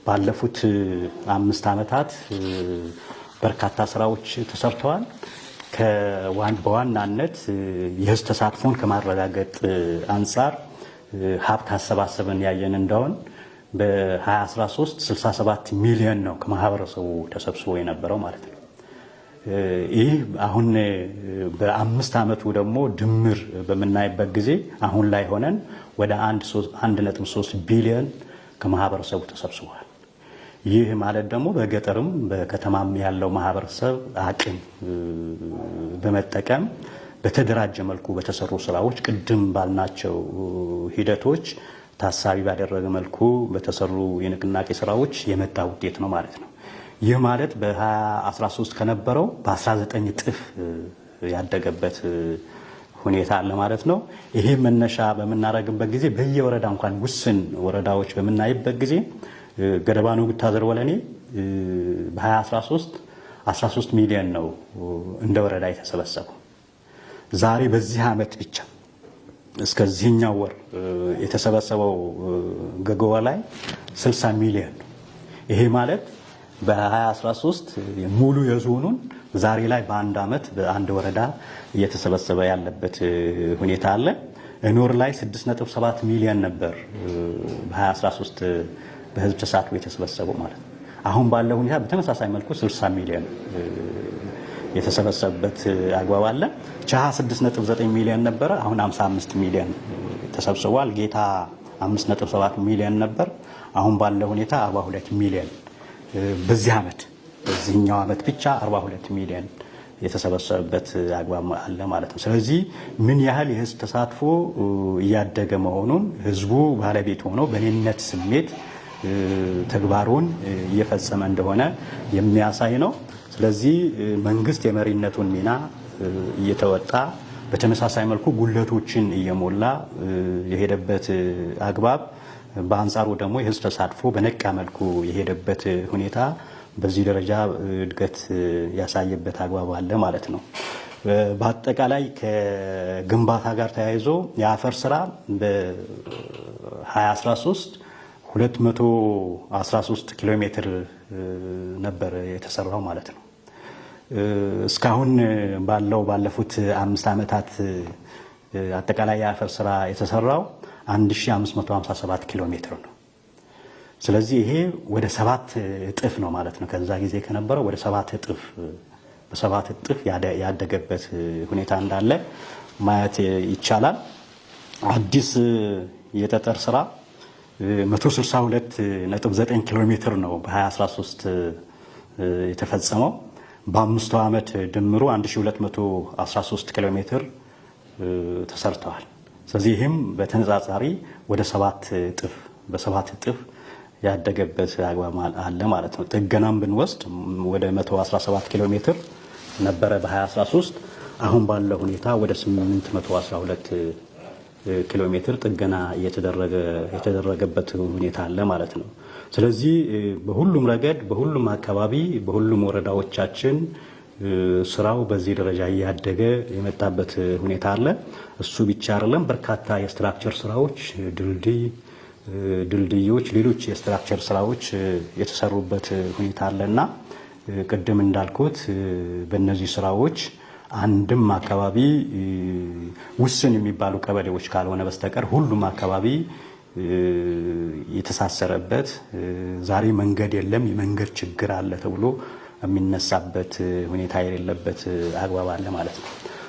ባለፉት 5 ዓመታት በርካታ ስራዎች ተሰርተዋል። በዋናነት የህዝብ ተሳትፎን ከማረጋገጥ አንጻር ሀብት አሰባሰብን ያየን እንደሆን በ2013 67 ሚሊዮን ነው ከማህበረሰቡ ተሰብስቦ የነበረው ማለት ነው። ይህ አሁን በ5 ዓመቱ ደግሞ ድምር በምናይበት ጊዜ አሁን ላይ ሆነን ወደ 1.3 ቢሊዮን ከማህበረሰቡ ተሰብስቧል። ይህ ማለት ደግሞ በገጠርም በከተማም ያለው ማህበረሰብ አቅም በመጠቀም በተደራጀ መልኩ በተሰሩ ስራዎች፣ ቅድም ባልናቸው ሂደቶች ታሳቢ ባደረገ መልኩ በተሰሩ የንቅናቄ ስራዎች የመጣ ውጤት ነው ማለት ነው። ይህ ማለት በ2013 ከነበረው በ19 እጥፍ ያደገበት ሁኔታ አለ ማለት ነው። ይሄ መነሻ በምናደርግበት ጊዜ በየወረዳ እንኳን ውስን ወረዳዎች በምናይበት ጊዜ ገደባኑ ጉታዘር ወለኔ በ2013 13 ሚሊዮን ነው እንደ ወረዳ የተሰበሰበው። ዛሬ በዚህ ዓመት ብቻ እስከዚህኛው ወር የተሰበሰበው ገገዋ ላይ 60 ሚሊዮን ነው። ይሄ ማለት በ2013 ሙሉ የዞኑን ዛሬ ላይ በአንድ ዓመት በአንድ ወረዳ እየተሰበሰበ ያለበት ሁኔታ አለ። ኖር ላይ 6.7 ሚሊዮን ነበር በ2013 በህዝብ ተሳትፎ የተሰበሰበው ማለት ነው። አሁን ባለው ሁኔታ በተመሳሳይ መልኩ 60 ሚሊዮን የተሰበሰበበት አግባብ አለ። ቻሃ 6.9 ሚሊዮን ነበረ፣ አሁን 55 ሚሊዮን ተሰብስቧል። ጌታ 5.7 ሚሊዮን ነበር፣ አሁን ባለው ሁኔታ 42 ሚሊዮን፣ በዚህ ዓመት በዚህኛው ዓመት ብቻ 42 ሚሊዮን የተሰበሰበበት አግባብ አለ ማለት ነው። ስለዚህ ምን ያህል የህዝብ ተሳትፎ እያደገ መሆኑን፣ ህዝቡ ባለቤት ሆኖ በኔነት ስሜት ተግባሩን እየፈጸመ እንደሆነ የሚያሳይ ነው። ስለዚህ መንግስት የመሪነቱን ሚና እየተወጣ በተመሳሳይ መልኩ ጉለቶችን እየሞላ የሄደበት አግባብ፣ በአንጻሩ ደግሞ የህዝብ ተሳትፎ በነቃ መልኩ የሄደበት ሁኔታ በዚህ ደረጃ እድገት ያሳየበት አግባብ አለ ማለት ነው። በአጠቃላይ ከግንባታ ጋር ተያይዞ የአፈር ስራ በ2013 213 ኪሎ ሜትር ነበር የተሰራው ማለት ነው። እስካሁን ባለው ባለፉት 5 ዓመታት አጠቃላይ የአፈር ስራ የተሰራው 1557 ኪሎ ሜትር ነው። ስለዚህ ይሄ ወደ 7 እጥፍ ነው ማለት ነው። ከዛ ጊዜ ከነበረው ወደ 7 እጥፍ፣ በ7 እጥፍ ያደገበት ሁኔታ እንዳለ ማየት ይቻላል። አዲስ የጠጠር ስራ 162.9 ኪሎ ሜትር ነው በ2013 የተፈጸመው። በ5ቱ ዓመት ድምሩ 1213 ኪሎ ሜትር ተሰርተዋል። ስለዚህ ይህም በተነጻጻሪ ወደ 7 እጥፍ፣ በ7 እጥፍ ያደገበት አግባብ አለ ማለት ነው። ጥገናም ብንወስድ ወደ 117 ኪሎ ሜትር ነበረ በ2013፣ አሁን ባለው ሁኔታ ወደ 812 ኪሎ ሜትር ጥገና የተደረገበት ሁኔታ አለ ማለት ነው። ስለዚህ በሁሉም ረገድ፣ በሁሉም አካባቢ፣ በሁሉም ወረዳዎቻችን ስራው በዚህ ደረጃ እያደገ የመጣበት ሁኔታ አለ። እሱ ብቻ አይደለም፣ በርካታ የ structure ስራዎች፣ ድልድዮች፣ ሌሎች የ structure ስራዎች የተሰሩበት ሁኔታ አለ እና ቅድም እንዳልኩት በእነዚህ ስራዎች አንድም አካባቢ ውስን የሚባሉ ቀበሌዎች ካልሆነ በስተቀር ሁሉም አካባቢ የተሳሰረበት፣ ዛሬ መንገድ የለም፣ የመንገድ ችግር አለ ተብሎ የሚነሳበት ሁኔታ የሌለበት አግባብ አለ ማለት ነው።